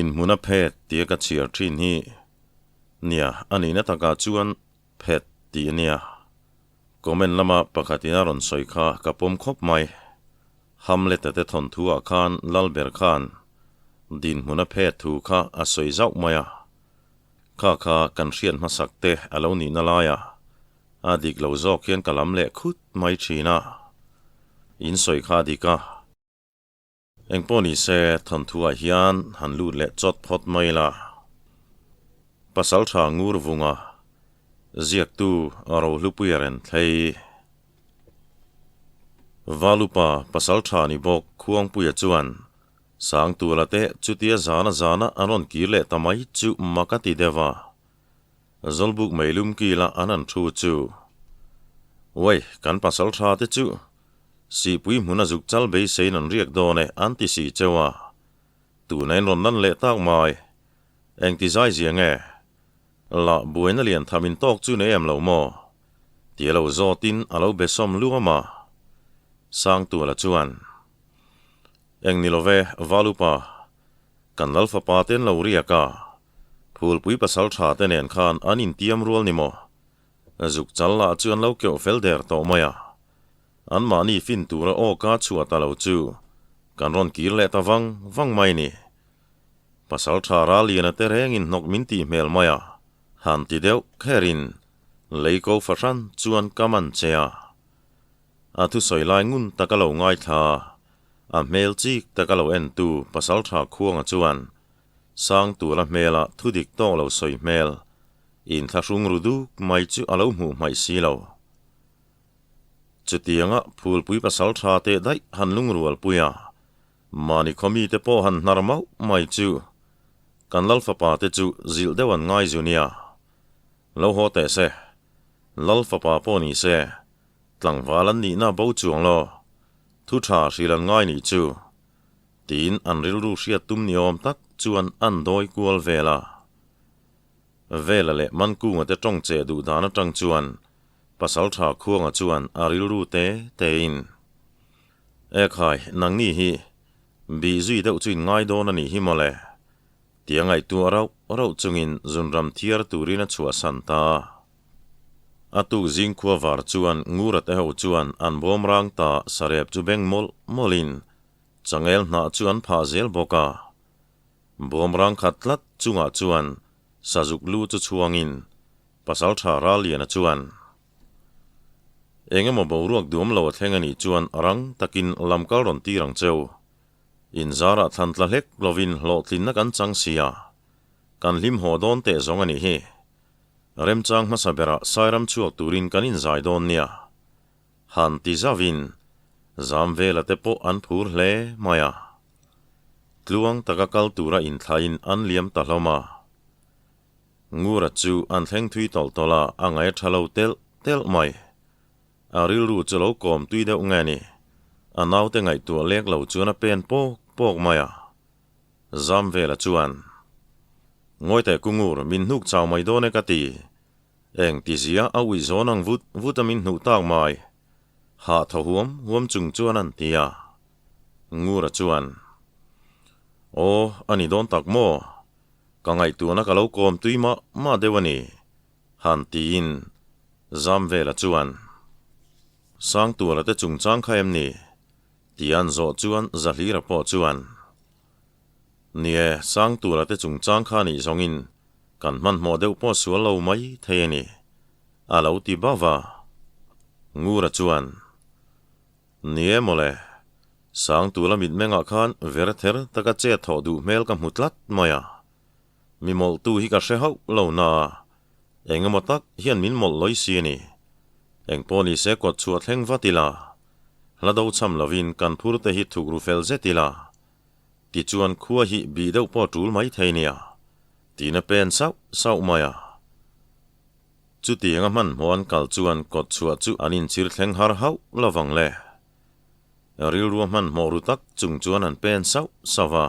Dinhmuna phet tia ka chhiar thin hi nia a nihna takah chuan phet tih a nia. Comment lama pakhatin a rawn sawi kha ka pawm khawp mai. Hamlet-a te thawnthu-ah khan Lalber khan dinhmuna phet thu kha a sawi zauh mai a. Kha kha kan hriat hmasak te a lo nihna laia a dik lo zawk hian ka lam leh khut mai thin a. In sawi kha a dik a. Engpawh ni se thawnthu-ah hian han lut leh chawt phawt mai la. Pasaltha Ngur Vunga ziaktu Rohlupuia Renthlei. Valupa Pasaltha ni bawk Khuangpuia chuan Sangtuala te chutia zana zana an rawn kir leh ta mai chu mak a ti deuh a. Zawlbuk meilum kila an han thu chu, Uai, kan pasaltha te chu Sihpui hmuna zuk chal beiseiin an riak dawn e an ti si cheu a, tuna in rawn lan leh tak mai. Engti zai zia nge? La buaina lian tham in tawk chu nei em lo maw? Ti a lo zawtin a lo be sawm luam a. Sangtuala chuan, Eng ni lo ve, Valupa, kan lal fapa te an lo riak a, Phulpui pasal tha te nen khan an intiam rual ni maw? Zuk chal lah chu an lo keuh fel der tawh mai a. Anmahni fin tura aw ka chhuah ta lo chu kan rawn kir leh ta vang vang mai ni. Pasal tha ral liana te rengin hnawk min tih hmel mai a, han ti deuh kherin lei ko fahran chuan ka man che a. A thusawi lai ngun taka lo ngaithla, a hmel chik taka lo entu pasal tha khuanga chuan Sangtuala hmela thudik tawk lo sawi hmel inthlahrung ru duk mai chu a lo hmuh hmaih si lo. Chutianga phulpui pasal tha teh daih han lungrual pui a, mahni khaw mite pawh han hnar mauh mai chu kan Lal fapa te chu zilh deuh an ngai zu nia. Lo haw teh se, Lal fapa pawh ni se, tlangval an nihna bo chuang lo, thu tha hrilh an ngai nih chu. Tiin an rilru hriat tum ni awm tak chuan an dawi kual vel a. Vela leh Mankunga te tawng cheh duh dan atang chuan Pasaltha Khuanga chuan a rilru te tein, Ekhai, nangni hi bih zui deuh chu in ngai dawn a nih hi mawle, tia ngaihtuah rauh rauh chungin zunram thiar turin a chhuahsan ta a. A tuk zing khua var chuan Ngura te ho chuan an bawm rang ta sarep chu beng mawlh mawlhin Changel hnah chu an phah zel bawk a. Bawm rang khat tlat chungah chuan sazuk lu chu chhuangin Pasaltha Ralliana chuan, Eng emaw boruak duam lo a thleng a nih chuan rang takin lam kal rawn tir ang cheu. Inzarah thlan tla hlek lovin hlawhtlinna kan chang si a, kan hlim haw dawn teh zawng a nih hi. Remchang hmasa berah Sairam chhuak turin kan inzai dawn nia. Han ti zauhin zam vela te pawh an phur hle mai a. Tluang taka kal tura inthlain an liam ta hlawm a. Ngura chu an thleng thui tawlh tawlh a, a ngaih tha lo telh telh mai. A rilru chu lo kawm tui deuh nge ni, a naute ngaihtuah lek lo chuan a pen pawk pawk mai a. Zam vela chuan, Ngawi teh Kungur, min hnuk chau mai dawn e ka ti. Eng ti zia a ui zawn ang vut vut a min hnuh tak mai. Hah thaw huam huam chung chuan an ti a. Ngura chuan, Aw, a ni dawn tak maw? Ka ngaihtuahna ka lo kawm tui mah mah deuh a ni, han tiin Zamvela chuan, Sangtuala te chungchang kha em ni? Tia an zawh chuan Zahlira pawh chuan, Ni e, Sangtuala te chungchang kha nih zawngin Kan hmanhmawh deuh pawh sual lo mai thei a ni, a lo ti bauh a. Ngura chuan, Ni e mawle, Sangtula mitmengah khan ver ther taka chet thawh duh hmel ka hmu tlat mai a. Mi mawlhtu hi ka hre hauh lo na a, eng emaw tak hian min mawlh lawi si a ni. Eng pawh ni se kawt chhuah thleng vat ila, hla do cham lovin kan phur te hi thuk ru fel zet ila, Tichuan khua hi bih deuh pawh tul mai thei nia, tiin a pen sauh sauh mai a. Chutianga hmanhmawh an kal chuan kawt chhuah chu an inchhir thleng har hauh lo vang le. Rilrua hmanhmawh ru tak chung chuan an pen sauh sauh a.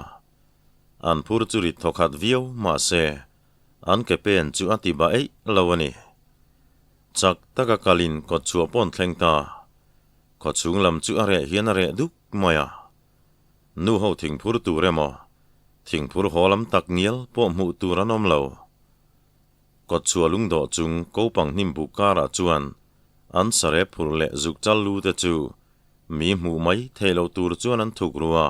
An phur chu rit thaw khat viau mahse an ke pen chu a ti ba eih lo a ni. Chak taka kalin kawt chhuah pawh an thleng ta. Khaw chhung lam chu a reh hian a reh duk mai a. Nu ho thing phur tur emaw, Thingphur haw lam tak ngial pawh hmuh tur an awm lo. Kawtchhuah lungdawh chung kopang hnim buk karah chuan an sarep phurh leh zuk chal lu te chu mi hmuh mai theih loh tur chuan an thuk ru a.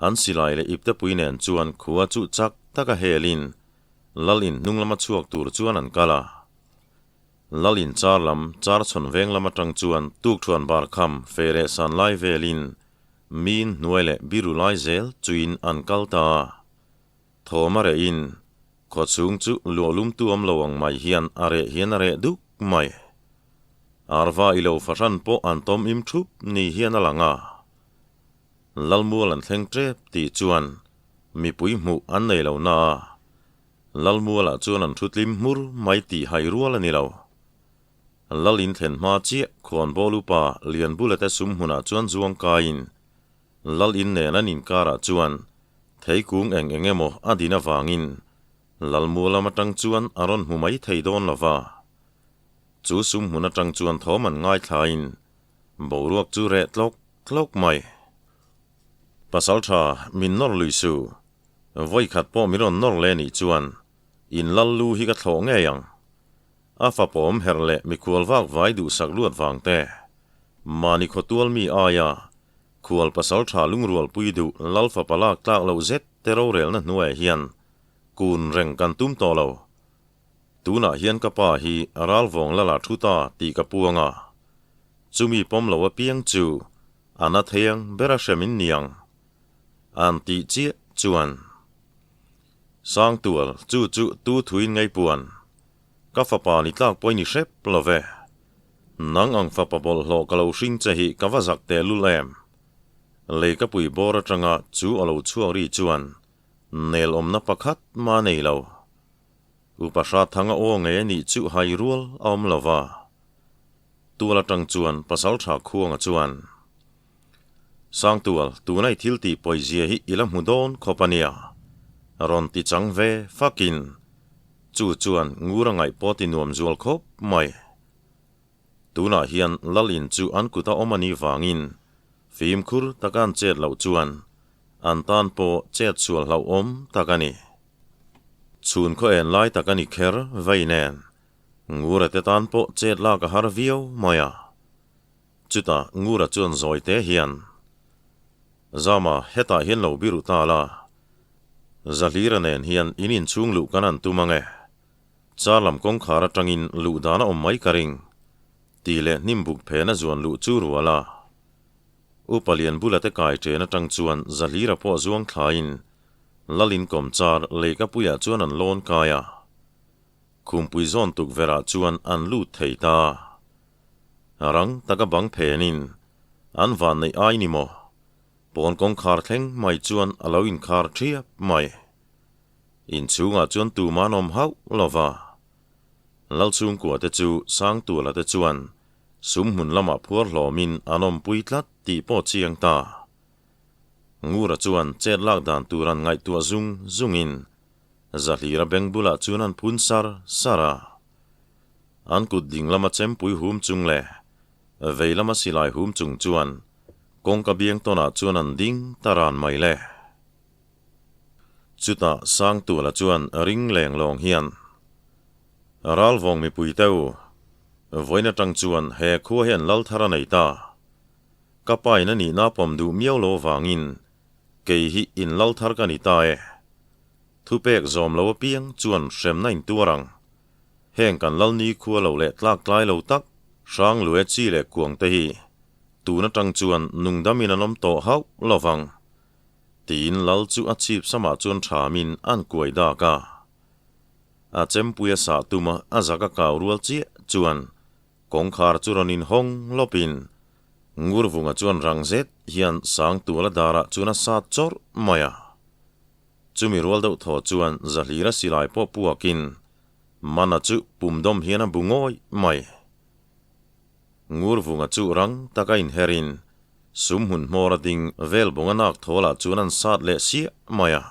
An silai leh iptepui nen chuan khua chu chak taka helin lal in hnung lama chhuak tur chuan an kal a. Lal in char lam char chhawn veng lam atang chuan tukthuan bar kham fe leh san lai velin Miin hnuai leh biru lai zel chuin an kal ta a. Thawm a rehin khawchhung chu luahlum tu awm lo ang mai hian a reh hian a reh duk mai. Arva i lo fahran pawh an tawm im thup ni hian a lang a. Lalmual an thleng tep tih chuan mipui hmuh an nei lo na a, Lalmualah chuan an thu tlim hmur mai tih hai rual a ni lo. Lal in thlen hma chiah khawnbawl upa Lianbula te sum hmunah chuan zuang kaiin Lal in nen an inkarah chuan theikung eng eng emaw a din avangin Lalmual lam atang chuan a rawn hmu mai thei dawn lo va. Chu sum hmun atang chuan thawm an ngaithlain boruak chu reh tlawk tlawk mai. Pasaltha min nawr lui suh, vawikhat pawh min rawn nawr leh nih chuan in lal lu hi ka thlawh ngei ang. A fapawm herh leh mikhual vak vai duhsak luat vang te, mahni khawtual mi aia khual pasal tha lungrual pui duh lal fapa lak tlak loh zet te rorelna hnuaiah hian kun reng kan tum tawh lo. Tunah hian ka pa hi ralvawng lala thu ta tih ka puang a, chumi pawm lo apiang chu a na theiang ber a hrem in niang an tih chiah chuan Sangtual chu chu tu thuin ngaipuan Ka fapa ni tlak pawh i ni hrep lo ve. Nang ang fapa bawlhhlawh ka lo hring che hi ka va zak teh lul em? Lei ka pui bawr atanga chu a lo chhuak ri chuan nel awmna pakhat mah a nei lo. Upa Hrathanga aw ngei a nih chu hai rual a awm lo va. Tual atang chuan Pasaltha Khuanga chuan, Sangtual, tuna i thil tih pawizia hi i la hmu dawn khawp a nia, rawn ti chang ve fakin chu chuan ngur a ngaih pawh ti nuam zual khawp mai. Tunah hian lal in chu an kut a awm a nih vangin fimkhur taka an chet loh chuan an tan pawh chet sual hlauhawm tak a ni. Chhun khaw en lai tak a ni kher vei nen ngura te tan pawh chet lak a har viau mai a. Chutah Ngura chuan zawi te hian, Zama, hetah hian lo biru ta la, Zahlira nen hian in inchhung luh kan han tum ang e. Char lam kawngkhar atangin luh dan a awm mai ka ring, tih leh hnim buk phena zuan luh chu rual a. Upa Lian bula te kai chen atang chuan Zahlira pawh zuang thlain Lalin kawm char leikapuiah chuan an lawn kai a. Khumpui zawn tukverhah chuan an lut thei ta. Rang taka bang phenin an van neih ai ni maw? Pawn kawngkhar thleng mai chuan a lo inkhar thiap mai. Inchhungah chuan tumah an awm hauh lo va. Lalchhungkua te chu Sangtuala te chuan sum hmun lamah phuar hlawmin an awmpui tlat tih pawh chiang ta. Ngura chuan chet lak dan tur an ngaihtuah zung zungin Zahlira beng bulah chuan an phun sar sar a. An kut ding lama chempui hum chung leh vei lama silai hum chung chuan kawngka biang tawnah chuan an ding ta ran mai le. Chutah Sangtuala chuan ring leng lawng hian, Ralvawng mipui te u, vawiin atang chuan he khua hian lal thar a nei ta. Ka pain a nihna pawm duh miau lo avangin kei hi in lal thar ka ni ta e. Thupek zawm lo apiang chuan hremna in tuar ang. Heng kan lal ni khua lo leh tlak tlai lo tak hrang lue chi leh kuang te hi tun atang chuan nungdam in an awm tawh hauh lo vang. Tiin lal chu a chhip samah chuan thamin an kuai dak a. A chempui a sah tum a a zak a kau rual chiah chuan kawngkhar chu rawn inhawng lawpin Ngurvunga chuan rang zet hian Sangtuala darah chuan a sat chawrh mai a. Chumi rual deuh thaw chuan Zahlira silai pawh puakin Mana chu pum dawm hian a bu ngawih mai. Ngurvunga chu rang taka inherin sum hmun hmawr a ding vel bunga nak thawlah chuan an sat leh siah mai a.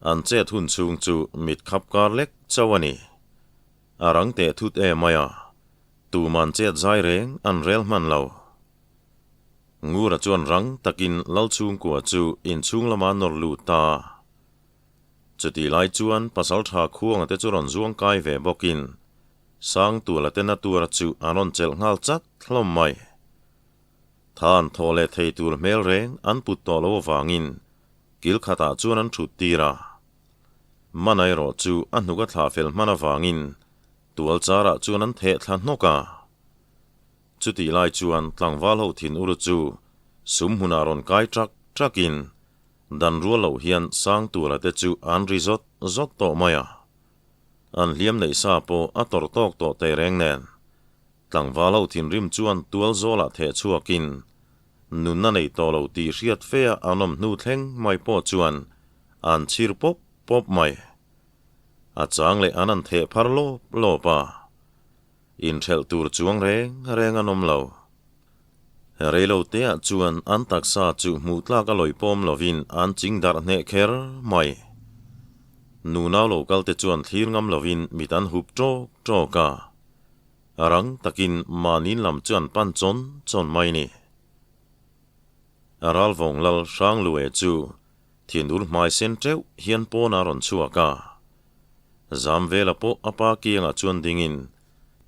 An chet hun chhung chu mit khap kar lek chauh a ni. A rang teh thut em mai a, tuman chet zai reng an rel hman lo. Ngura chuan rang takin Lal chhungkua chu inchhung lama nawr lut ta. Chutih lai chuan Pasaltha Khuanga te chu rawn zuang kai ve bawkin Sangtuala te na tura chu an rawn chelh nghal chat hlawm mai. Than thaw leh thei tur hmel reng an put tawh lo avangin kil khatah chuan an thut tir a. Mana erawh chu a hnuk a thlah fel hman avangin tual charah chuan an theh thla hnawk a. Chutih lai chuan tlangval ho thin uru chu sum hmunah rawn kai ṭak ṭakin dan rual loh hian Sangtuala te chu an ri zawt zawt tawh mai a. An hliam neih sa pawh a tawrh tawk tawh tehreng nen Tlangval ho thinrim chuan tual zawlah theh chhuakin nunna nei tawh lo tih hriat fe a an awm hnu thleng mai pawh chuan an chhir pawp pawp mai. A chang leh an an theh phar lawp lawp a, inthelh tur chuang reng reng an awm lo. Reilo teah chuan an taksa chu hmuh tlak a lawi pawm lovin an ching darh hneh kher mai. Nunau lo kal te chuan thlir ngam lovin mit an hup ṭawk ṭawk a. Rang takin mahni lam chu an pan chawn chawn mai ni. Ralvawng lal Hranglue chu thinur hmai sen teuh hian pawn a rawn chhuak a. Zamvela pawh a pa kiangah chuan dingin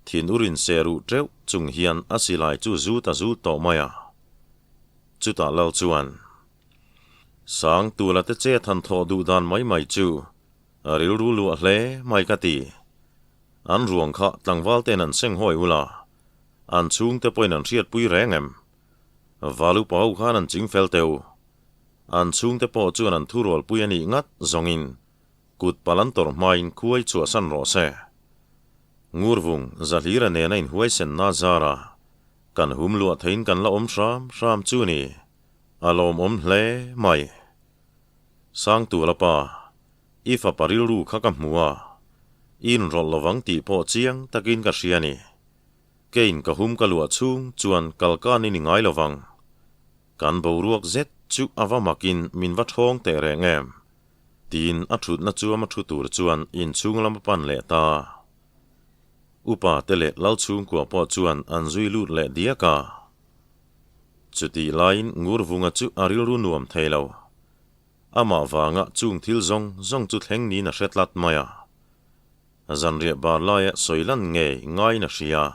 thinur inse ruh teuh chung hian a silai chu zut a zut tawh mai a. Chutah lal chuan, Sangtula te che than thawh duh dan mai mai chu A rilru luah hle mai ka ti. An ruang kha tlangval ten an seng hawi ula, an chhungte pawhin an hriatpui reng em? Valupa ho khan an ching fel teu. An chhungte pawh chuan an thurualpui a nih ngat zawngin kut pal an tawrh hmain khuai chhuahsan rawh se. Ngurvung Zahlira nena inhuaisenna zara kan hum luah theiin kan la awm hram hram chu ni. A lawmawm hle mai. Sangtuala pa, i fapa rilru kha ka hmu a, i inrawlh lovang tih pawh chiang takin ka hria a ni. Keiin ka hum ka luah chhung chuan kalkan i ni ngai lovang. Kan boruak zet chu a va makin min va ṭhawng teh reng em? Tiin a ṭhutna chuam a ṭhu tur chuan inchhung lam a pan leh ta. Upa te leh Lalchhungkua pawh chuan an zui lut leh diak a. Chutih laiin Ngurvunga chu a rilru nuam thei lo. Amah vanga chung thil zawng zawng chu thleng niin a hre tlat mai a. Zanriah bar laia sawi lan ngei ngaiin a hria.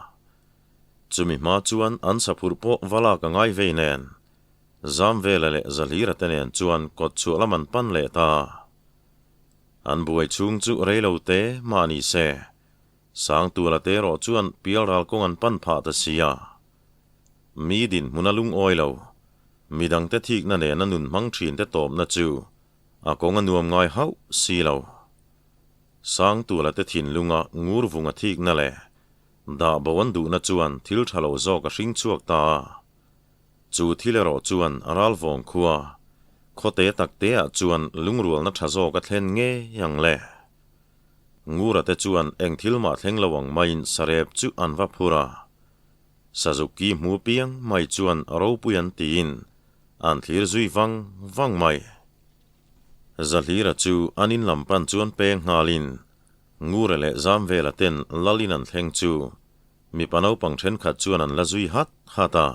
Chumi hma chuan an saphurh pawh va lak a ngai vei nen, Zamvela leh Zahlira te nen chuan kawt chhuah lam an pan leh ta. An buai chhung chu rei lo te mah ni se, Sangtuala te erawh chuan pialral kawng an pan phah ta si a. Mi dinhmun a lungawi lo. Midangte thikna nena nun hmang thinte tawpna chu a kawng a nuam ngai hauh si lo. Sangtuala te thinlunga ngur vunga thikna leh dah bo an duhna chuan thil tha lo zawk a hring chhuak ta a. Chu thil erawh chuan ralvawng khua, khawte takteah chuan lungrualna tha zawk a thlen ngei ang le. Ngura te chuan eng thil mah thleng lo ang maiin sarep chu an va phur a. Sazuki hmu piang mai chuan ropui an tiin an thlir zui vang vang mai. Zahlira chu an in lam pan chuan peng nghalin Ngura leh Zamvela ten lal in an thleng chu mipa naupang thenkhat chuan an la zui hat hat a.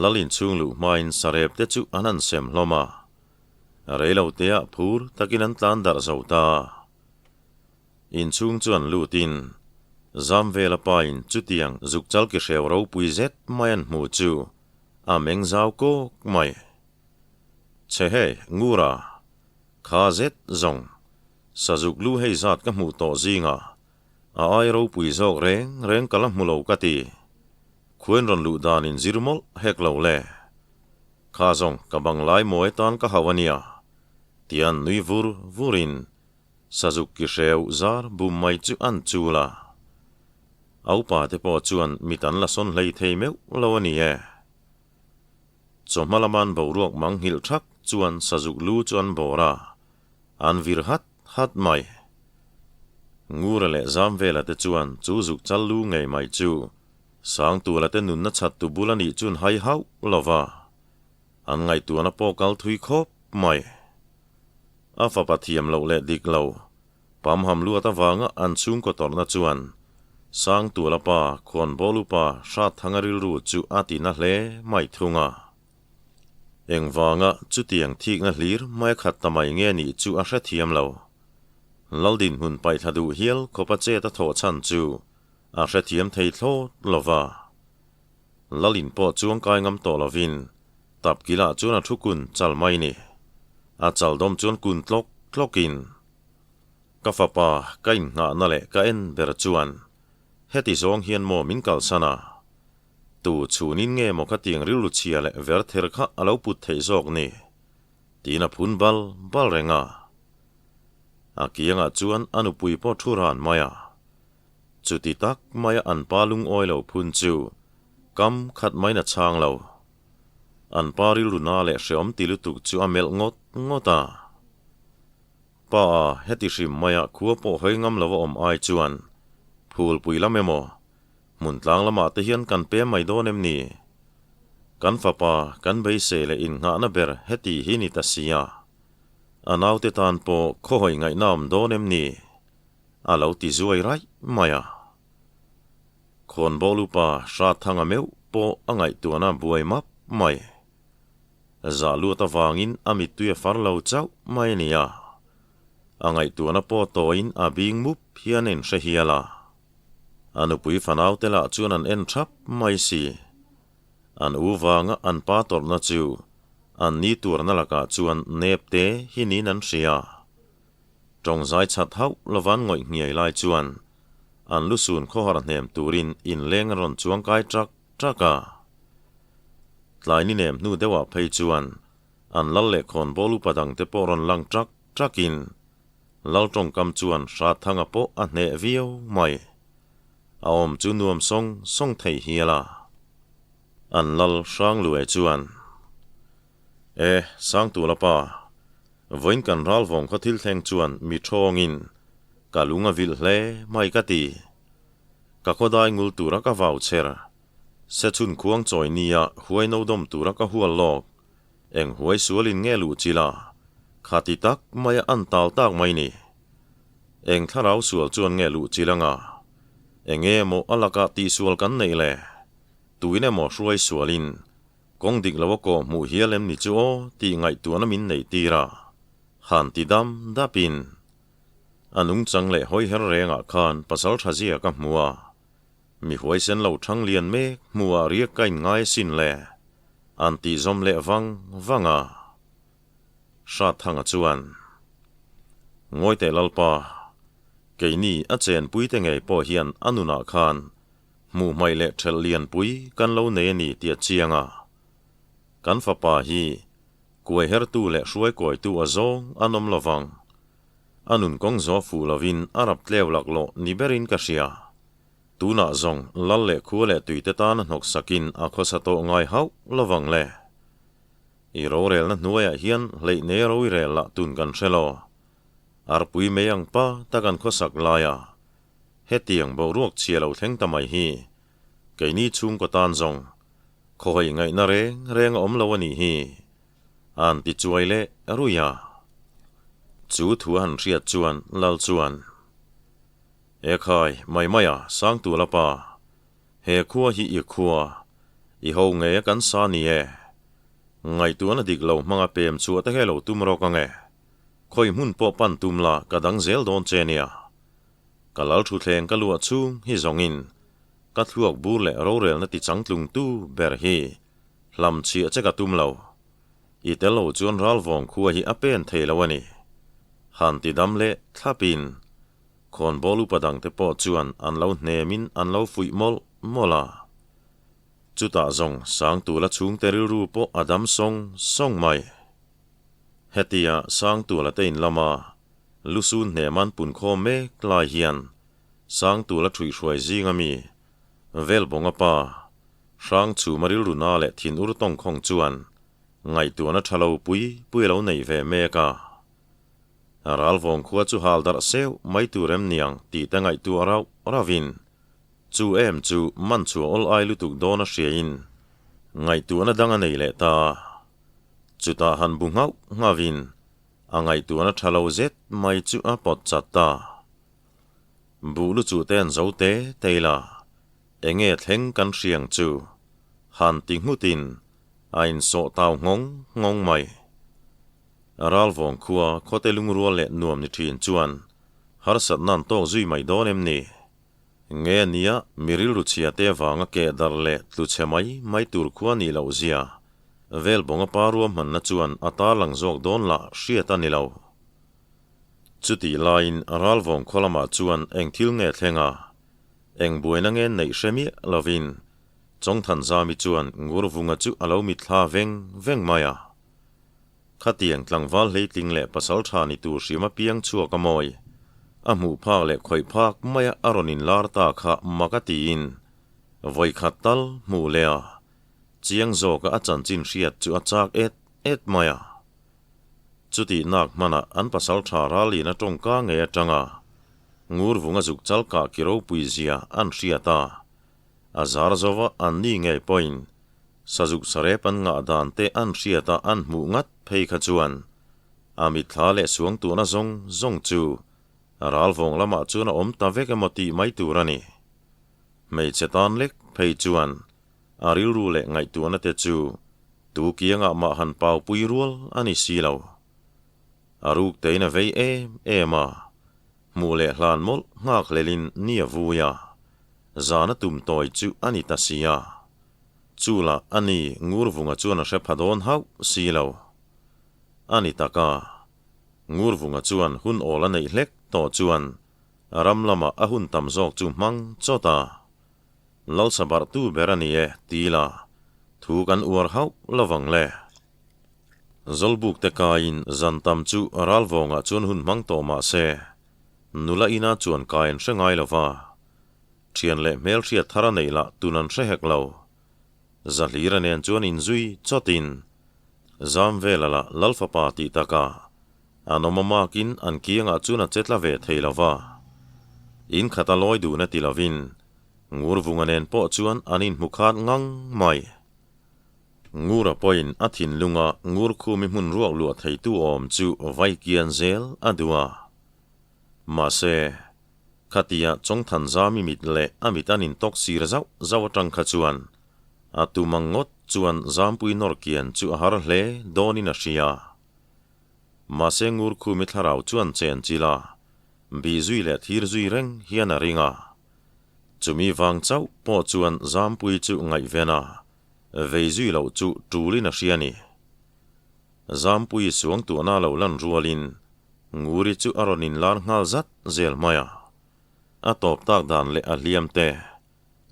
Lal inchhung luh hmain sarep te chu an han sem hlawm a. Reiloteah phur takin an tlan darh zo ta. Inchhung chuan lutin Zamvela pain chutiang zukchal ki hreu ropui zet mai an hmuh chu a meng zau kawk mai. Chhe hei, Ngura, kha zet zawng, sazuk lu hei zat ka hmuh tawh zingah a ai ropui zawk reng reng ka la hmu lo ka ti. Khuain rawn luh danin zir mawlh hek lo le. Kha zawng ka bang lai mawi atan ka hauh a nia, tian nui vur vurin Sazuk ki hreu zar bum mai chu an chul a. A upa te pawh chuan mit an la sawn hlei thei meuh lo a ni e. Chawhma lama an boruak mang nghilh thak chuan sazuk lu chu an bawr a, an vir hat hat mai. Ngura leh Zamvela te chuan chu zuk chal lu ngei mai chu Sangtuala te nunna chhattu bul a nih chuan hai hauh lo va, an ngaihtuahna pawh kal thui khawp mai. A fapa thiam loh leh dik lo, pamham luat avanga an chhungkaw tawrhna chuan Sangtuala pa Khawnbawl upa Hratthanga rilru chu a ti na hle mai thung a. Engvanga chutiang thikna hlir mai a khat ta mai nge nih chu a hrethiam lo. Lal dinhmun paihthla duh hial khawpa chet a thawh chhan chu a hrethiam thei thlawt lo va. Lalin pawh chuang kai ngam tawh lovin Tapkilah chuan a thu kun chal mai ni. A chal dawm chuan kun tlawk tlawkin, Ka fapa ka innghahna leh ka en ber chuan heti zawng hian maw min kalsan a? Tu chhunin nge maw khatiang rilru chhia leh ver ther kha a lo put theih zawk ni? Tiin a phun bal bal reng a. A kiangah chuan a nupui pawh thu ran mai a. Chuti tak maia an pa lungawi lo phun chu kam khat maiin a chhang lo. An pa rilru na leh hreawm ti lutuk chu a melh ngawt ngawt a. Pa a, heti hrim maia khua pawh hawi ngam lo a awm ai chuan phulpui lam emaw, hmun tlang lamah te hian kan pem mai dawn em ni? Kan fapa kan beisei leh innghahna ber heti hi ni ta sia. A naute tan pawh khawhawi ngaihna awm dawn em ni? A lo ti zuai raih mai a. Khawnbawl upa Hratthanga meuh pawh a ngaihtuahna buai map mai. Zah luat avangin a mittui a far lo chauh mai a ni a. A ngaihtuahna pawh tawiin a bing mup hian a inhre hial a. A nupui fanaute lah chuan an en thap mai si. An u vanga an pa tawrhna chu an ni tuarna lakah chuan nep te hi niin an hria. Tawng zai chat hauh lovan ngawih hniai lai chuan an lusun khawhar hnem turin inleng an rawn chuang kai ṭak ṭak a. Tlai ni nem hnu deuhah phei chuan an lal leh khawnbawl upa dangte pawh rawn lang ṭak ṭakin lal tawngkam chuan Hratthanga pawh a hneh viau mai. A awm chu nuam sawng sawng thei hial a. An lal Hranglue chuan, E, Sangtula pa, Vawiin kan ralvawng khaw thil thleng chuan mi thawngin ka lung a vilh hle mai ka ti. Ka khawdai ngul tura ka vau cher. Sechhun khuang chawi nia huai no dawm tura ka hual lawk. Eng huai sualin nge luh chila kha ti tak maia an tal tak mai ni. Eng thlarau sual chuan nge luh chil anga eng emaw a lakah tihsual kan neih le? Tuin emaw hruai sualin Kawng dik lo a kawh hmuh hial em ni chu aw tih ngaihtuahna min neih tir a, han ti dam dapin a nungchang leh hawi her rengah khan pasal tha zia ka hmu a, mi huaisen lo thang lian mek hmuhah riak ka inngai asin le, an tih zawm leh vang vang a. Hratthanga chuan, Ngawi teh Lalpa, keini a chenpuite ngei pawh hian a nunah khan Hmuh hmaih leh ṭhelh lianpui kan lo nei a ni tih a chiang a. Kan fapa hi kuai hertu leh hruai kawitu a zawng an awm lo vang. A nun kawng zawh fuh lovin a rap tleu laklawh ni berin ka hria. Tunah zawng lal leh khua leh tuite tan a hnawk sakin a khawsa tawh ngai hauh lo vang le. I rorelna hnuaiah hian hleih nei rorel lah tun kan hre lo. Arpui mei ang pa tak an khawsak laia Hetiang boruak chhia lo thleng ta mai hi keini chhungkaw tan zawng khawhaih ngaihna reng reng a awm lo a nih hi, a'n ti chuai leh rui a. Chu thu a han hriat chuan Lal chuan, Ekhai, mai mai a, Sangtuala pa, he khua hi i khua, i ho ngei a kan sa ni e. Ngaihtuahna dik lo hmanga pem chhuah te kha i lo tum rawk ang e. Khawi hmun pawh pan tum la ka dang zel dawn che nia. Ka lal thuthleng ka luah chhung hi zawngin ka thluak bur leh rorelna ti changtlungtu ber hi hlam chhiah che ka tum lo. I tel lo chuan ralvawng khua hi a pen thei lo a ni. Han ti dam leh thlapin khawnbawl upa dangte pawh chuan an lo hnemin an lo fuih mawlh mawlh a. Chutah zawng Sangtula chhungte rilru pawh a dam sawng sawng mai. Hetia Sangtula te in lama Lusun hneman punkhawm mek lai hian Sangtula ṭhuihhruai zinga mi Velbawnga pa Hrangchhuma rilru na leh thinur tawngkhawng chuan ngaihtuahna ṭha lo pui pui a lo nei ve mek a. Ralvawng khua chu hal darh seuh mai tur em niang tih te ngaihtuah rauh rauhin chu em chu man chhuah awl ai lutuk dawn a hriain ngaihtuahna dang a nei leh ta. Chutah han bu nghauh nghauhin A ngaihtuahna tha lo zet mai chu a pawt chat ta. Buh lu chu te an zo te te ila, enge thleng kan hriang chu? Han ti nghutin a insawh tau nghawng nghawng mai. Ralvawng khua khawte lungrual leh nuam ni thin chuan harsatna an tawk zui mai dawn em ni? Nge nia mi rilru chhia te avanga keh darh leh tlu chhe mai mai tur khua nih loh zia Velbawnga pa ruahmanna chuan a tarlang zawk dawn lah hriat a ni lo. Chutih laiin Ralvawng khaw lamah chuan eng thil nge thleng a, eng buaina nge neih hre miah lovin Chawngthanzami chuan Ngurvunga chu a lo mitthla veng veng mai a. Khatiang tlangval hleitling leh pasal tha ni tur hrim apiang chhuak a mawi. A hmuh phak leh khawih phak maia a rawn inlar ta kha mak a tiin vawikhat tal hmuh leh a chiang zawka a chanchin hriat chu a chak et et mai a. Chutih nak hmanah an pasal tha ralin a tawngka ngei atanga Ngurvunga zuk chal kah ki ropui zia an hriat a, a zar zova an ni ngei pawhin Sazuk sarep an ngah dan te an hriat a an hmuh ngat phei kha chuan a mitthla leh suang tuna zawng zawng chu ralvawng lamah chuan a awm ta vek emaw tih mai tur a ni. Hmeichhe tan lek phei chuan a rilru leh ngaihtuahna te chu tu kiangah mah han paupui rual a ni si lo. A ruk tein a vei em em a, hmuh leh hlan mawlh nghak hlelin ni a vui a, zan a tum tawi chu a ni ta si a. Chu lah a ni, Ngurvunga chuan a hre pha dawn hauh si lo. A ni tak a, Ngurvunga chuan hun awl a neih hlek tawh chuan ram lamah a hun tam zawk chu hmang chawt a. Lalsabarhtu ber a ni e, ti la, thu kan uar hauh lovang le. Zawlbuk te kaiin zan tam chu Ralvawngah chuan hun hmang tawh mah se, nula ina chuan kai an hre ngai lo va. Thian leh hmelhriat thar a neih lah tun an hre hek lo. Zahlira nen chuan inzui chawtin Zamvela lah Lalfapa tih takah an awm a makin an kiangah chuan a che tla ve thei lo va. In khat a lawi dun a ti lovin Ngurvunga nen pawh chuan an inhmu khat ngang mai. Ngura pawhin a thinlunga Ngurkhumi hmun ruak luah theitu awm chu vai kian zel a duh a. Mahse. Khatia Chawngthanzami mit leh a mit an intawk sir zauh zauh atang kha chuan a tum ang ngawt chuan Zampui nawr kian chu a har hle dawnin a hria. Mahse Ngurkhumi thlarau chuan chen chil a, bih zui leh thir zui reng hian a ring a. Chumi vang chauh pawh chuan Zampui chu ngaihven a, vei zui loh chu tulin a hria ni. Zampui suangtuahna lo lan rualin Nguri chu a rawn inlar nghal zat zel mai a. A tawp tak dan leh a hliam te,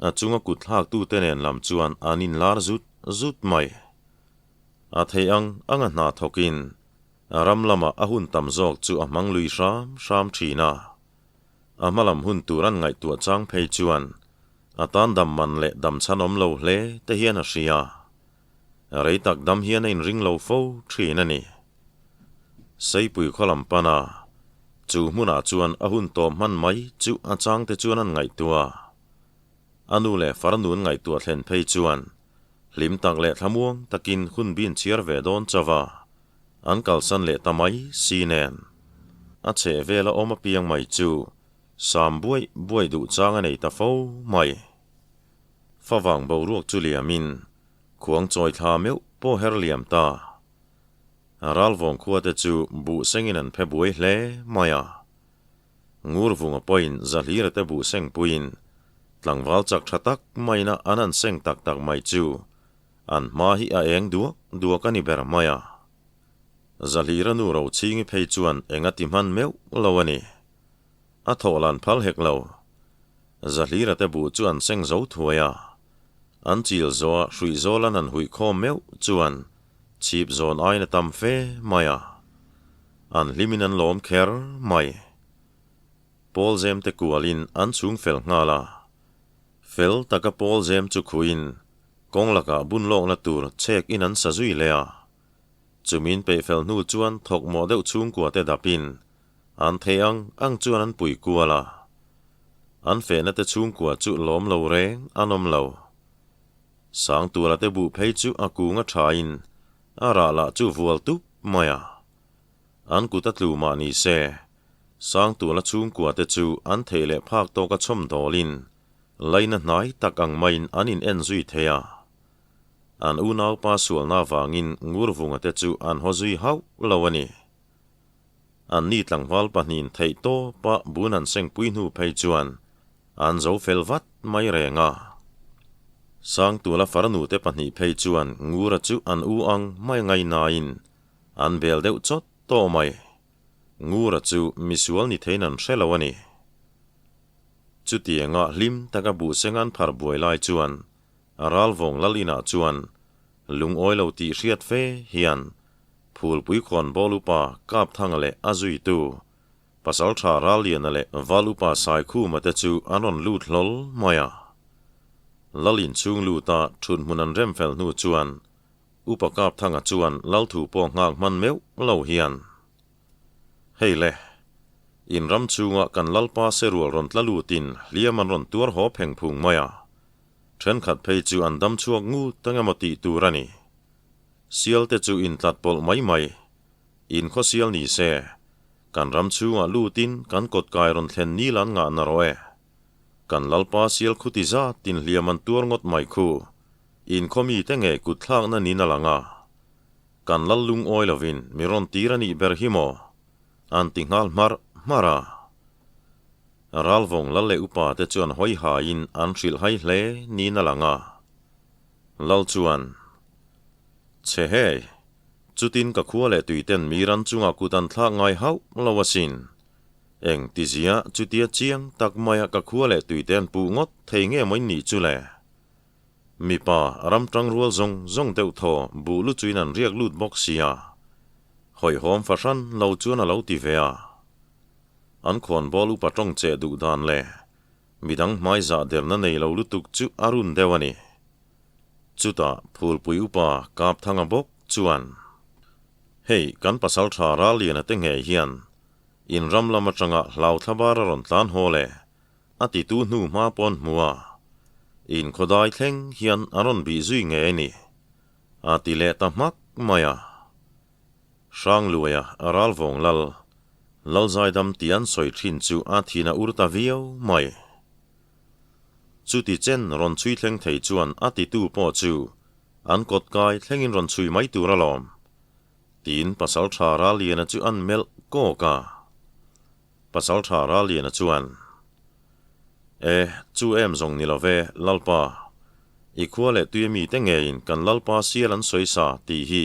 a chunga kut thlaktute nen lam chuan an inlar zut zut mai. A theih ang ang a hna thawkin ram lamah a hun tam zawk chu a hmang lui hram hram thin a. A hma lam hun tur an ngaihtuah chang phei chuan a tan dam man leh dam chhan awm lo hle te hian a hria. Rei tak dam hian a inring lo fo thin a ni. Seipui khaw lam pan a, chu hmunah chuan a hun tawp hman mai chu a changte chuan an ngaihtuah. A nu leh farnu an ngaihtuah thlen phei chuan hlim tak leh thlamuang takin hun bin chhiar ve dawn chauh a, an kalsan leh ta mai si nen. A chheh vela awm apiang mai chu sam buaih buaih duh chang a nei ta fo mai. Favang boruak chu liamin khuang chawi thla meuh pawh her liam ta. Ralvawng khuate chu buh sengin an phe buai hle mai a. Ngurvunga pawhin Zahlira te buh seng puiin tlangval chak tha tak maina an an seng tak tak mai chu an hma hi a eng duak duak a ni ber mai a. Zahlira nu Rochhingi phei chuan eng a ti hman meuh lo a ni. A thawhlan phal hek lo. Zahlira te buh chu an seng zo thuai a. An chil zawh a hruih zawl an han huih khawm meuh chuan chhip zawn aiin a tam fe mai a. An hlimin an lawm kher mai. Pawl zem te kualin an chhung fel nghal a. Fel taka pawl zem chu khuin kawng lakah bun lawkna tur chhek in an sa zui leh a. Chumin peih fel hnu chuan thawk mawh deuh chhungkua te dapin An thei ang ang chuan an pui kual a, an fehna te chhungkua chu lawm lo reng an awm lo. Sangtuala te buh phei chu a kung a thain a rah lah chu vual tup mai a. An kut a tlu mah ni se, Sangtuala chhungkua te chu an theih leh phak tawka chhawm dawlin laina hnai tak ang maiin an in en zui thei a. An unaupa sualna avangin Ngurvunga te chu an haw zui hauh lo a ni. Anni tlangval pahnihin theih tawpa bun an sengpui hnu phei chuan an zo fel vat mai reng a. Sangtuala farnute pahnih phei chuan Ngura chu an u ang mai ngainain an bel deuh chawt tawh mai. Ngura chu misual ni theiin an hre lo a ni. Chutianga hlim taka buhseng an phar buai lai chuan Ralvawng lal inah chuan lungawi lo tih hriat fe hian Phulpui khawnbawl upa Kapthanga leh a zuitu Pasaltha Ralliana leh Val upa Saikhuma te chu an rawn lut hlawl mai a. Lal inchhung luta thut hmun an rem fel hnu chuan Upa Kapthanga chuan Lalthu pawh nghak hman meuh lo hian, Hei le, in ram chhunga kan Lalpa serual rawn tla lutin hliam an rawn tuar haw pheng phung mai a, thenkhat phei chu an dam chhuak ngut ang emaw tih tur a ni. Sial te chu intlat pawlh mai mai, in khawsial ni se, kan ram chhungah lutin kan kawtkai rawn thlen nil an ngah na rawh e. Kan Lalpa sial khuti zat in hliam an tuar ngawt mai khu, in khaw mite nge kut thlakna nin a lang a. Kan lal lungawi lovin mi rawn tir a nih ber hi maw? An ti nghal hmarh hmarh a. Ralvawng lal leh upa te chuan hawi haiin an hrilh hai hle niin a lang a. Lal chuan, Chhe hei, chutin ka khua leh tuiten mi ran chungah kut an thlak ngai hauh lo asin. Eng tizia chutia chiang tak maia ka khua leh tuite an puh ngawt thei nge maw in nih chu le? Mipa ram tang rual zawng zawng deuh thaw buh lu chuin an riak lut bawk sia. Hawihhawm fahran lo chuan a lo ti ve a. An khawnbawl upa tawng cheh duh dan leh midang hmai zah derna nei lo lutuk chu a run deuh a ni. Chutah Phulpui upa Kapthanga bawk chuan, Hei kan pasaltha Ralliana te ngei hian in ram lam atanga hlau thlabar a rawn tlan haw le A titu hnu hma pawn hmu a, in khawdai thleng hian a rawn bih zui ngei a ni, a ti leh ta hmak mai a. Hrangluaia Ralvawng Lal, Lalzaidam tih an sawi thin chu a thin a ur ta viau mai. Chuti chen rawn chhui thleng thei chuan a titu pawh chu an kawtkai thlengin rawn chhui mai tur alawm, tiin Pasaltha Ralliana chu an melh kawk a. Pasaltha Ralliana chuan, E, chu em zawng ni lo ve, Lalpa. I khua leh tui ami te ngeiin kan Lalpa sial an sawi sa tih hi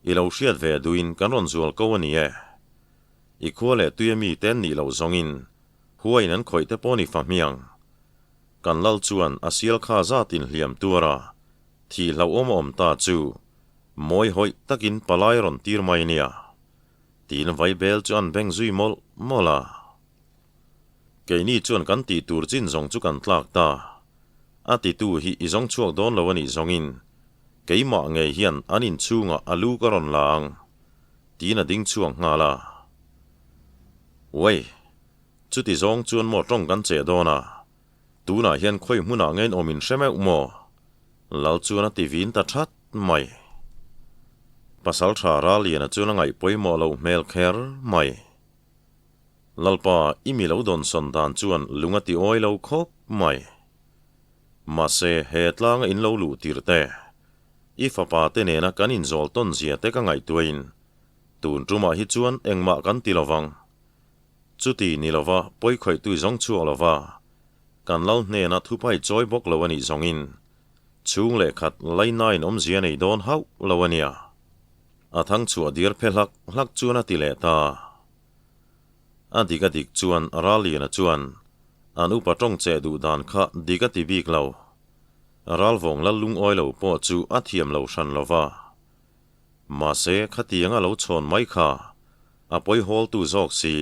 i lo hriat ve duhin kan rawn zual ko a ni e. I khua leh tui ami te an nih loh zawngin huaiin an khawih te pawh ni fa hmiang. Kan Lal chuan a sial kha zatin hliam tuar a, thih hlauhawm a awm ta chu mawi hawih takin palai rawn tir mai nia. Tiin vaibel chu an beng zui mawlh mawlh a. Keini chuan kan tih tur chin zawng chu kan tlak ta. A titu hi i zawng chhuak dawn lo a nih zawngin keimah ngei hian an inchhungah a lu ka rawn la ang, tiin a ding chhuak nghal a. Uai, chuti zawng chuan maw tawng kan cheh dawn a, tunah hian khawi hmunah nge in awm in hre meuh maw? Lal chuan a ti vin ta that mai. Pasaltha Ralliana chuan a ngaih pawimawh loh hmel kher mai. Lalpa, i mi lo dawnsawn dan chuan lung a ti awi lo khawp mai. Mahse, he tlanga in lo luh tir te, i fapa te nena kan inzawl tawn zia te ka ngaihtuahin, tun tumah hi chuan engmah kan ti lovang. Chuti ni lova pawikhawihtu zawng chhuak lova, kan lal hnena thupai chawi bawk lo a nih zawngin, Chhung leh khat lainain awmzia nei dawn hauh lo a nia. A thang chhuah dir phe hlak hlak chuan a ti leh ta. A dik a dik chuan Ralliana chuan an upa tawng cheh duh dan kha dik a ti bik lo. Ralvawng lal lungawi lo pawh chu a thiam lo hran lo va. Mahse khatiang a lo chhawn mai kha a pawihawltu zawk si.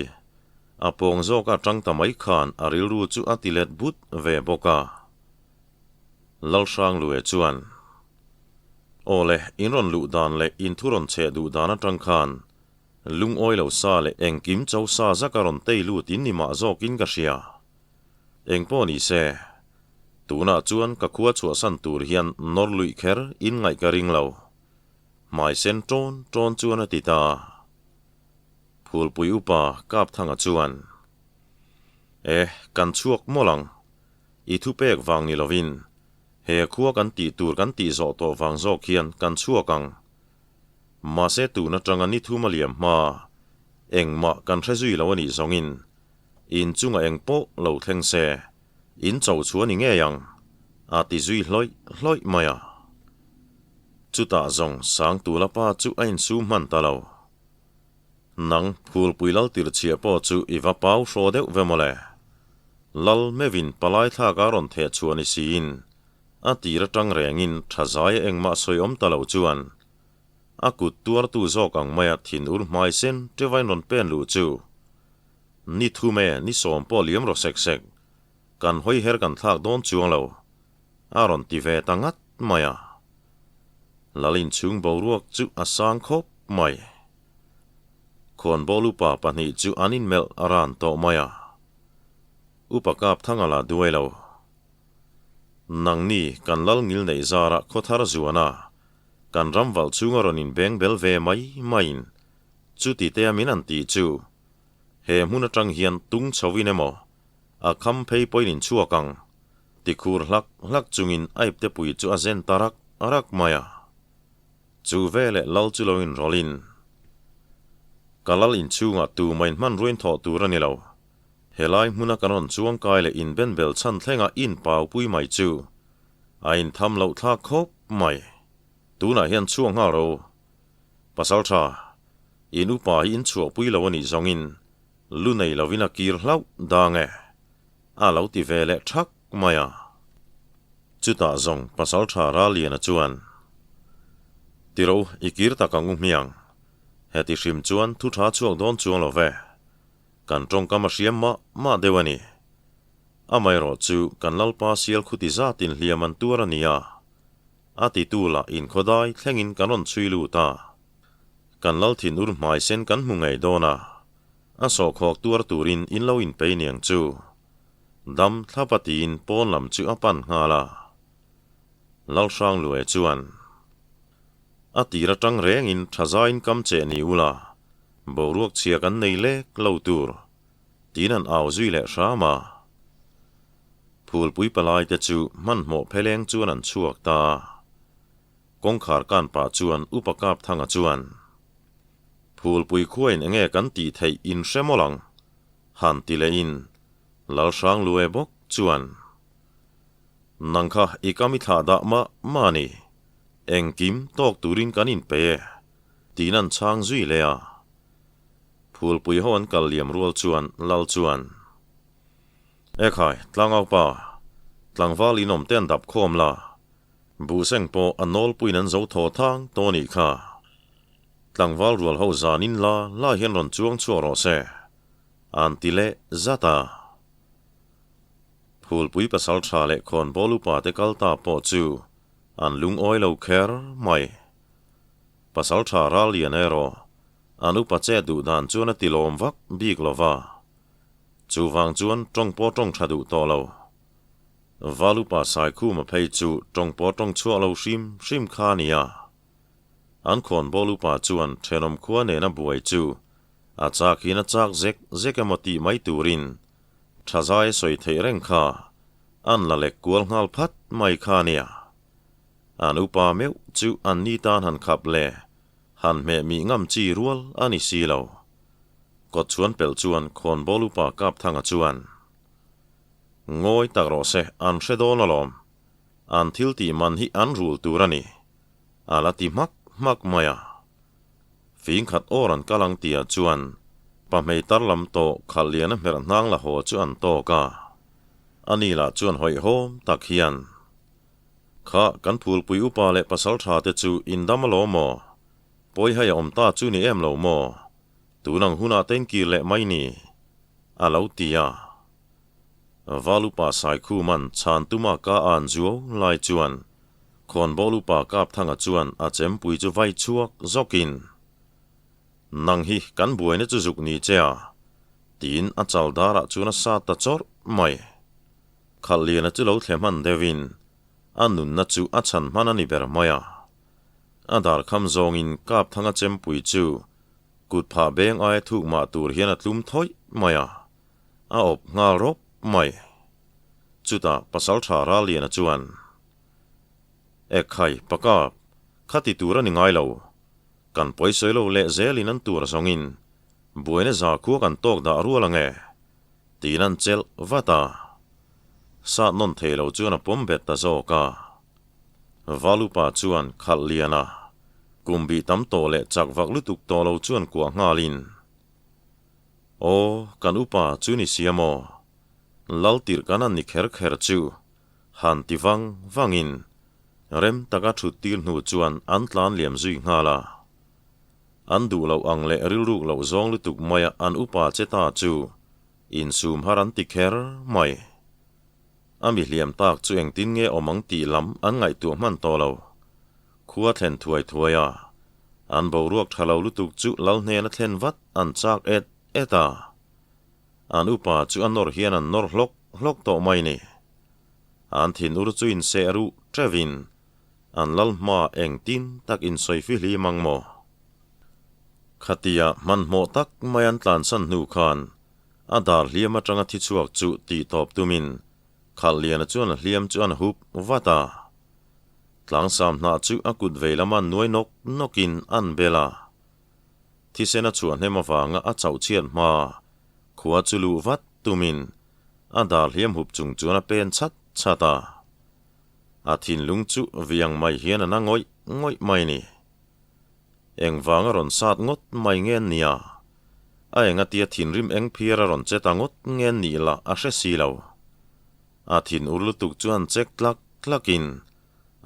A pawng zawk a tang ta mai khan a rilru chu a ti let but ve bawk a. Lalhranglue chuan, Aw le, in rawn luh dan leh in thu rawn cheh duh dan atang khan lungawi lo sa leh engkim cho sa zaka rawn tei lut in ni mah zawkin ka hria. Engpawh ni se, tunah chuan ka khua chhuahsan tur hian nawr luih kher in ngaih ka ring lo. Hmai sen ṭawn ṭawn chuan a ti ta. Phulpui upa Kapthanga chuan, E, kan chhuak mawlh ang. I thupek vang ni lovin, he khua kan tih tur kan tih zawh tawh vang zawk hian kan chhuak ang. Mahse tun atanga ni thum a liam hma, engmah kan hre zui lo a nih zawngin, in chunga eng pawh lo thleng se, in cho chu a ni ngei ang, a ti zui hlawih hlawih mai a. Chutah zawng Sangtula pa chu a insum hman ta lo. Nang Phulpui lal tirchhiah pawh chu i va pau hraw deuh ve mawle. Lal meuhin palai thlak a rawn theh chhuah ni siin a tir atang rengin tha zai a engmah sawi awm ta lo chuan a kut tuartu zawk ang maia thin ur hmai sen ṭeuvain rawn pen luh chu ni thum e ni sawm pawh liam rawh sek sek kan hawi her kan thlak dawn chuang lo a rawn ti ve ta ngat mai a. Lal inchhung boruak chu a sang khawp mai. Khawnbawl upa pahnih chu an inmelh a ran tawh mai a. Upa Kapthanga la duai lo. Nangni kan lal ngil neih zarah khawthar zuana kan ram valh chhunga rawn inbeng bel ve mai maiin chuti tea min an tih chu he hmun atang hian tung chhoin emaw a kham phei pawhin inchhuak ang ti khur hlak hlak chungin a iptepui chu a zen ta rak rak mai a. Chu veleh lal chu lo inrawlhin, Ka lal inchhungah tumah inhmanruain thawh tur a ni lo. Helai hmuna kan rawn chuangkai leh inbenbel chhan thlenga inpaupui mai chu a intham loh thlak khawp mai. Tunah hian chhuak nghal ro. Pasaltha, in upa hi inchhuahpui lo a nih zawngin lu nei lovin a kir hlauh dang e, a lo ti ve leh thak mai a. Chutah zawng Pasaltha Raliana chuan, Tiro, i kir tak ang u hmiang. Heti hrim chuan thu tha chhuak dawn chuang lo ve. Kan tawngkam a hriam mah mah deuh a ni. Amaherawh chu kan Lalpa sial khuti zatin hliam an tuar a ni a. A titu lah inkhawdai thlengin kan rawn chhui lut a. Kan lal thin ur hmai sen kan hmu ngei dawn a, a sawhkhawk tuar turin in lo inpei niang chu. Dam thlapa tiin pawn lam chu a pan nghal a. Lalhrangluaia chuan, A tir atang rengin tha zaiin kam cheh ni ula, boruak chhia kan nei lek lo tur, tiin an au zui leh hram a. Phulpui palai te chu hmanhmawh pheleng chuan an chhuak ta a. Kawngkhar kan pah chuan Upa Kapthanga chuan, Phulpui khuain enge kan tih theih in hre mawlh ang, han ti lehin Lalhranglue bawk chuan, Nang kha i kam i thlah dah mah mah a ni, engkim tawk turin kan inpe e, tiin an chhang zui leh a. Phulpui ho an kal liam rual chuan Lal chuan, Ekhai, Tlangaupa, tlangval inawm te an dap khawm la, Buhseng pawh a nawlpuiin an zo thaw thang tawh a nih kha. Tlangval rual ho zanin la la hian rawn chuang chhuak rawh se, an ti leh zat a. Phulpui pasal tha leh khawnbawl upa te kal ta pawh chu an lungawi lo kher mai. Pasal tha ral lian erawh an upa chet duh dan chuan a ti lawm vak bik lo va. Chuvang chuan tawng pawh tawng tha duh tawh lo. Valupa Saikhuma phei chu tawng pawh tawng chhuah lo hrim hrim kha a ni a. An khawnbawl upa chuan thenawm khua nena buai chu a chak hin a chak zek zek emaw tih mai turin tha zai a sawi theih reng kha an la lek kual nghal phat mai kha a nia. An upa meuh chu an ni tan han khap le han hmeh mih ngam chi rual a ni si lo. Kawtchhuan pelh chuan khawnbawl upa Kapthanga chuan. Ngawi tak rawh se, an hre dawn alawm. An thil tih man hi an rul tur a ni. A la ti hmak hmak mai a. Fing khat awr an kal ang tihah chuan pahmei tar lam tawh khalh lian a hmerh hnang la haw chu an tawk a. Ani lah chuan hawihhawm tak hian, Kha, kan phulpui upa leh pasal tha te chu in dam alawm maw? Pawihai a awm ta chu ni em lo maw? Tun ang hunah te in kir leh mai ni? A lo ti a. Valupa Saikhuman chhan tuma ka an zuau lai chuan Khawnbawl upa Kapthanga chuan a chempui chu vai chhuak zawkin, Nang hi kan buaina chu zuk ni che a, tiin a chal darah chuan a sat ta chawrh mai. Khalhliana chu lo thle hman deuhin a nunna chu a chhan hman a ni ber mai a. A dar kham zawngin Kapthanga chempui chu. Kut phah beng aia thuk mah tur hian a tlum thawih mai a, a awp nghal rawp mai. Chutah Pasaltha Ralliana chuan, Ekhai, Pakap, kha ti tur a ni ngai lo. Kan pawisawi lo leh zelin an tur zawngin buaina za khua kan tawk dah rual ang e, tiin an chelh vat a. Sat nawn thei lo chuan a pawm bet ta zawk a. Valupa chuan khalh lian a, kum bih tam tawh leh chak vak lutuk tawh lo chuan kuah nghalin, Aw, kan upa chu ni sia maw? Lal tirh kan an ni kher kher chu, han ti vang vangin rem taka thut tir hnu chuan an tlan liam zui nghal a. An duh loh ang leh rilruk loh zawng lutuk maia an upa che ta chu insum har an ti kher mai. A mi hliam tak chu engtin nge awm ang tih lam an ngaihtuah hman tawh lo. Khua thlen thuai thuai a, an boruak tha lo lutuk chu lal hnena thlen vat an chak et et a. An upa chu a nawr hian an nawr hlawk hlawk tawh mai ni. An thinur chu inseh ruh teuhin an lal hma engtin tak insawi fihlim ang maw? Khatia hmanhmawh tak mai an tlansan hnu khan A dar hliam atanga thi chhuak chu tih tawp tumin Khalhliana chuan a hliam chu an hup vat a. Tlangsam hnah chu a kut vei lama nuai nawk nawkin an bel a. Thisen a chhuah hnem avanga a chauh chhiat hma khua chu luh vat tumin a dar hliam hup chung chuan a pen chhat chhat a. A thinlung chu viang mai hian a na ngawih ngawih mai ni. Engvang a rawn sat ngawt mai nge nia? A engatia thinrim eng phiar a rawn che ta ngawt nge nih lah a hre si lo. A thin ur lutuk chuan chek tlak tlakin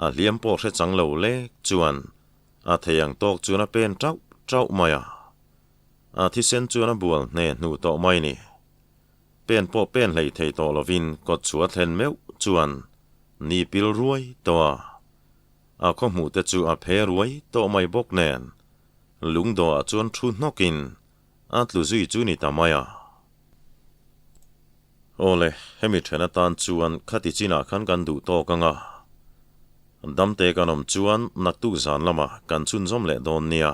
a hliam pawh hre chang lo lek chuan a thei ang tawk chuan a pen tauh tauh mai a. A thisen chuan a bual hne hnuh tawh mai ni. Pen pawh pen hlei thei tawh lovin kawt chhuah thlen meuh chuan ni pil ruai tawh a. A khaw hmuh te chu a phe ruai tawh mai bawk nen lungdawhah chuan thu hnawkin a tlu zui chu ni ta mai a. Awle, hemi then atan chuan khati chinah khan kan duh tawk ang a, damte kan awm chuan naktuk zan lamah kan chhunzawm leh dawn nia.